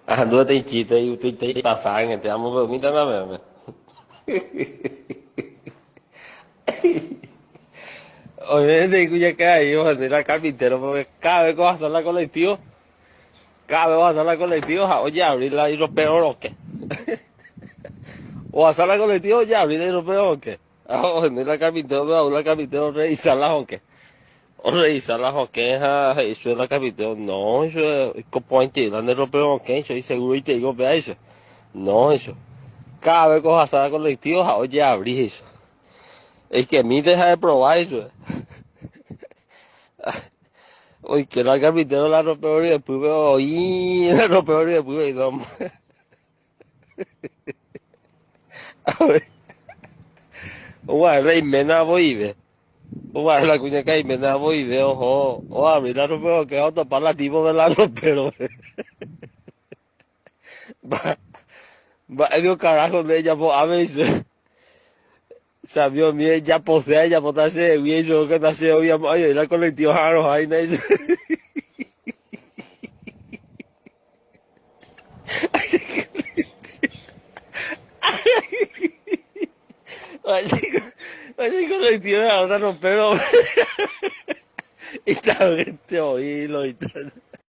Ahendu peteĩ chiste igustoite ipasa angete amombe'umítana peẽme. Oime peteĩ kuñakarai ohenói la carpintero porque cada vez que ohasa la colectivo, cada vez ohasa la colectivo ha ojeavri la iropero rokẽ. Ohasa la colectivo ojeavri la iropero rokẽ. Ha ohenói la carpintero-pe ha ou la carpintero orrevisa la hokẽ. Orrevisa la hokẽ ha he'i chupe la carpintero, No, he'i chupe, oiko porãiterei la nde ropero rokẽ, he'i chupe, iseguroiterei ko péva, he'i chupe. No, he'i chupe. Cada vez que ohasa la colectivo ha ojeavri, he'i chupe. Eikemínte ha eprova, he'i chupe. Oike la carpintero la ropero ryepýpe, oĩ la ropero ryepýpe, he'i, no. Oguahẽ iména voive. Oguahẽ la kuñakarai iména voive oho oavri la ropero okẽ ha otopa la tipo de la ropero. Mba'e piko carajo nde ejapo ápe he'i Chavio mi ejapose ejapóta chehegui he'i chupe que ndacheoviamo'ãi oĩ la colectivo ha'arõha hína he'i chupe. Valle colectivo ha'arõta ropero. Itavyete oĩ lo ita.